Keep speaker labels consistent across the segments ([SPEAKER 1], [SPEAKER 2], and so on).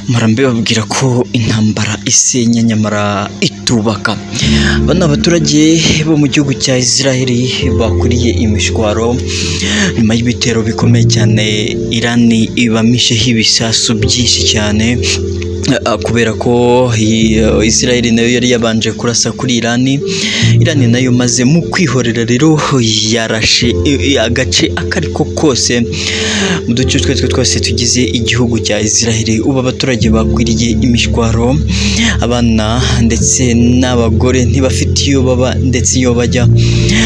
[SPEAKER 1] Marambe babwira ko intambara isenya nyamara itubaka. Bano abaturage bo mu gihugu cya Israel bakuriye imishwaro nyuma y'ibitero bikomeye cyane Iran ibamisheho ibisasu byinshi cyane, kubera ko Israel nayo yari yabanje kurasa kuri Iran. Iran nayo maze mu kwihorera rero yarashe agace akariko kose mu duce twese twose tugize igihugu cya Israel. Ubu abaturage bakwiriye imishwaro, abana ndetse n'abagore ntibafite iyo baba ndetse iyo bajya.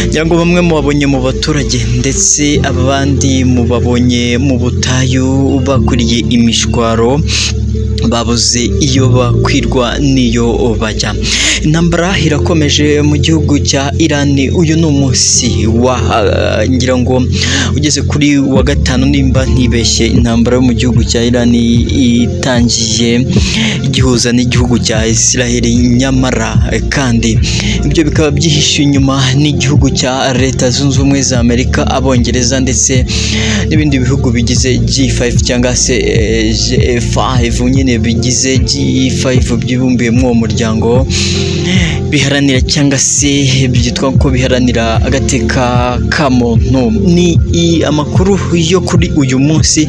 [SPEAKER 1] Ngira ngo bamwe mubabonye mu baturage ndetse abandi mubabonye mu butayu bakwiriye imishwaro, babuze iyo bakwirwa n'iyo bajya. Intambara irakomeje mu gihugu cya Iran. Uyu ni umunsi wa ngira ngo ugeze kuri wa gatanu nimba ntibeshye, intambara yo mu gihugu cya Iran itangiye igihuza n'igihugu cya Israel, nyamara kandi ibyo bikaba byihishe inyuma n'igihugu cya Leta Zunze Ubumwe za Amerika, Abongereza ndetse n'ibindi bihugu bigize G5 cyangwa se G5 nyine bigize G5 byibumbiye muri uwo muryango, biharanira cyangwa se byitwa ko biharanira agateka ka muntu. Ni amakuru yo kuri uyu munsi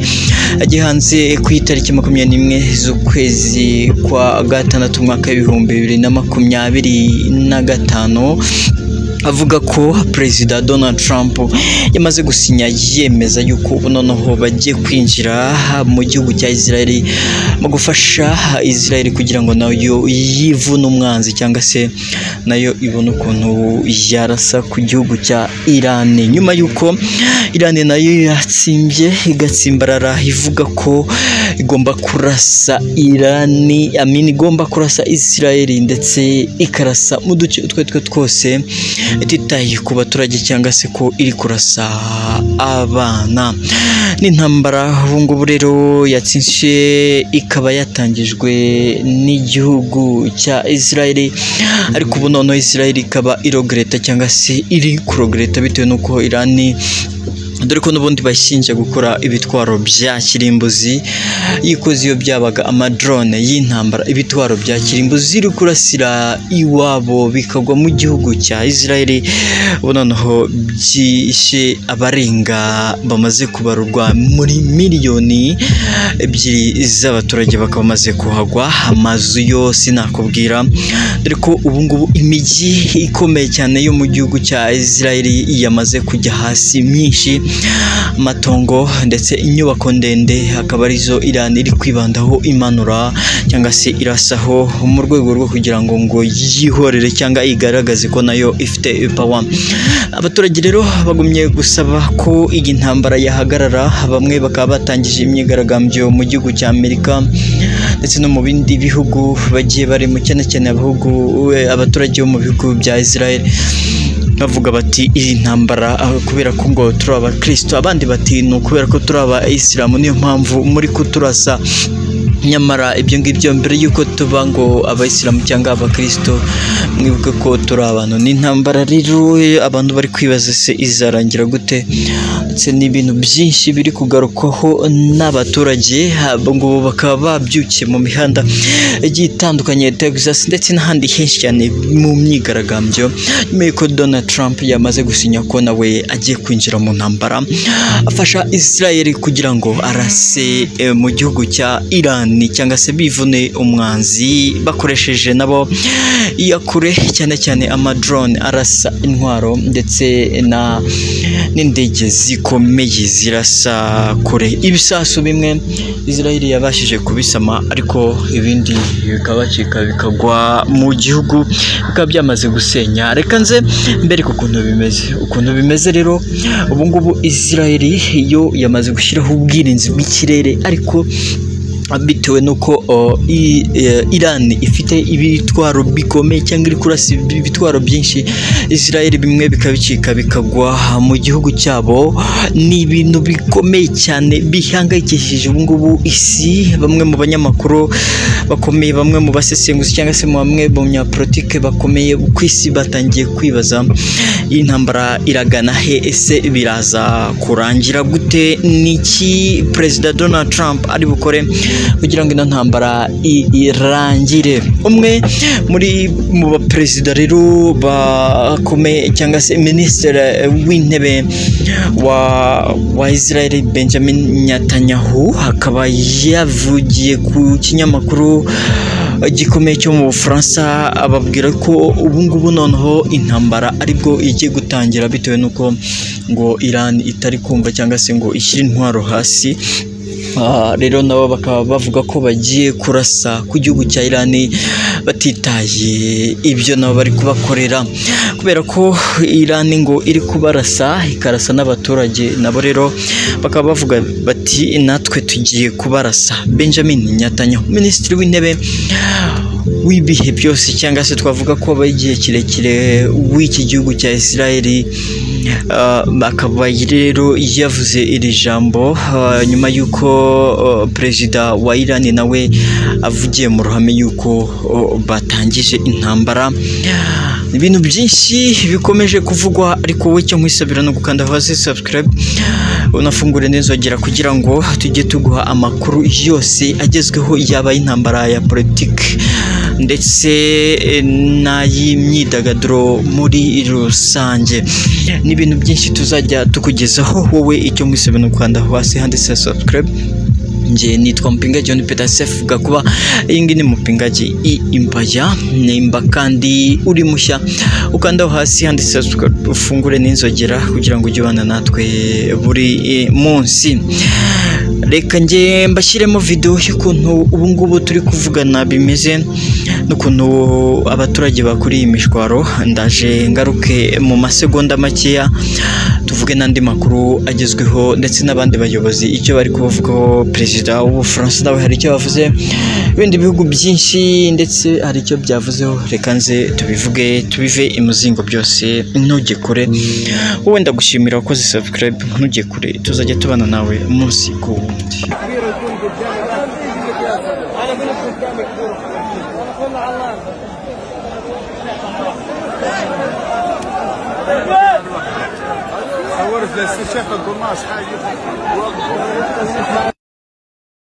[SPEAKER 1] agiye hanze ku itariki 21 z'ukwezi kwa gatandatu umwaka 2025, avuga ko Perezida Donald Trump yamaze gusinya yemeza yuko ubu noneho bagiye kwinjira mu gihugu cya Israel mu gufasha Israel kugira ngo nayo yivune umwanzi cyangwa se nayo ibone ukuntu yarasa ku gihugu cya Iran, nyuma yuko Iran nayo yatsimbye igatsimbarara ivuga ko igomba kurasa Iran, amini igomba kurasa Israel ndetse ikarasa mu duce utwo two twose ititaye ku baturage cyangwa se ko iri kurasa abana. N'intambara ubu ngubu rero yatsinze ikaba yatangijwe n'igihugu cya Israel, ariko ubu noneho Israel ikaba irogereta cyangwa se iri kurogereta bitewe n'uko Iran, dore ko n'ubundi bashinja gukora ibitwaro bya kirimbuzi, yikoze iyo byabaga amadrone y'intambara, ibitwaro bya kirimbuzi iri kurasira iwabo bikagwa mu gihugu cya Israel. Ubu noneho byishe abarenga bamaze kubarurwa muri miliyoni 2 z'abaturage bakaba bamaze kuhagwa, amazu yose nakubwira, dore ko ubu ngubu imijyi ikomeye cyane yo mu gihugu cya Israel yamaze kujya hasi myinshi, amatongo ndetse inyubako ndende akaba arizo Iran iri kwibandaho imanura cyangwa se irasaho mu rwego rwo kugira ngo yihorere cyangwa igaragaze ko nayo ifite power. Abaturage rero bagumye gusaba ko iyi ntambara yahagarara, bamwe bakaba batangije imyigaragambyo mu gihugu cya Amerika ndetse no mu bindi bihugu bagiye barimo, cyane cyane abaturage bo mu bihugu bya Israel, bavuga bati iyi ntambara kubera ko ngo turi abakristo, abandi bati ni ukubera ko turi abayisilamu niyo mpamvu muri kuturasa. Nyamara ibyo ngibyo mbere y'uko tuba ngo abayisilamu cyangwa abakristo, mwibuke ko turi abantu. Ni intambara rero abantu bari kwibaza se izarangira gute, ndetse n'ibintu byinshi biri kugarukwaho n'abaturage ngo bakaba babyukiye mu mihanda igiye itandukanye Texas ndetse n'ahandi henshi cyane mu myigaragambyo, nyuma y'uko Donald Trump yamaze gusinya ko nawe agiye kwinjira mu ntambara afasha Israel kugira ngo arase mu gihugu cya Iran cyangwa se bivune umwanzi bakoresheje nabo iyakure, cyane cyane amadrone arasa intwaro ndetse na n'indege zikomeye zirasa kure. Ibisasu bimwe Israel yabashije kubisama, ariko ibindi bikabacika bikagwa mu gihugu bikaba byamaze gusenya. Reka nze mbereke ukuntu bimeze. Ukuntu bimeze rero ubu ngubu Israel yo yamaze gushyiraho ubwirinzi bw'ikirere, ariko bitewe nuko Iran ifite ibitwaro bikomeye cyangwa iri kurasa ibitwaro byinshi, Israel bimwe bikabicika bikagwa mu gihugu cyabo. Ni ibintu bikomeye cyane bihangayikishije ubu ngubu isi. Bamwe mu banyamakuru bakomeye, bamwe mu basesenguzi cyangwa se bamwe mu banyapolitike bakomeye ku isi batangiye kwibaza iyi ntambara iragana he, ese biraza kurangira gute, niki Perezida Donald Trump ari bukore kugira kugira ngo ino ntambara irangire. Umwe muri mu baperezida rero bakomeye cyangwa se minisitiri w'intebe wa Israel Benjamin Netanyahu akaba yavugiye ku kinyamakuru gikomeye cyo mu Bufaransa, ababwira ko ubu ngubu noneho intambara aribwo igiye gutangira, bitewe n'uko ngo Iran itari kumva cyangwa se ngo ishyire intwaro hasi. Rero nabo bakaba bavuga ko bagiye kurasa ku gihugu cya Iran batitaye ibyo nabo bari kubakorera, kubera ko Iran ngo iri kubarasa ikarasa n'abaturage, nabo rero bakaba bavuga bati natwe tugiye kubarasa. Benjamin Netanyahu, minisitiri w'intebe w'ibihe byose cyangwa se twavuga ko abaye igihe kirekire w'iki gihugu cya Israel, akaba rero yavuze iri jambo nyuma y'uko perezida wa Iran nawe avugiye mu ruhame y'uko batangije intambara. Ibintu byinshi bikomeje kuvugwa, ariko wowe icyo nkwisabira no gukanda hasi subscribe, unafungure n'inzogera kugira ngo tujye tuguha amakuru yose agezweho, yaba y'intambara ya politiki ndetse n'ay'imyidagaduro muri rusange. Ni ibintu byinshi tuzajya tukugezaho, wowe icyo nkwisabira no gukanda hasi handitse subscribe. Nje nitwa Mupingaji John Peter Sef Gakuba, iyi ngiyi ni Mupingaji Imbaya, nimba kandi uri mushya ukandaho hasi handitse subscribe, ufungure n'inzogera kugira ngo ujye ubana natwe buri munsi. Reka nge mbashyiremo video y'ukuntu ubu ngubu turi kuvugana bimeze n'ukuntu abaturage bakuriye imishwaro. Ndaje ngaruke mu masegonda makeya tuvuge n'andi makuru agezweho ndetse n'abandi bayobozi icyo bari kubavugaho. Perezida w'Ubufaransa nawe hari icyo bavuze, ibindi bihugu byinshi ndetse hari icyo byavuzeho. Reka nze tubivuge tubive imuzingo byose, ntujye kure. Wowe ndagushimira wakoze subscribe, ntujye kure, tuzajya tubana nawe umunsi ku wundi.
[SPEAKER 2] صورت للشيخ القماش حاجه.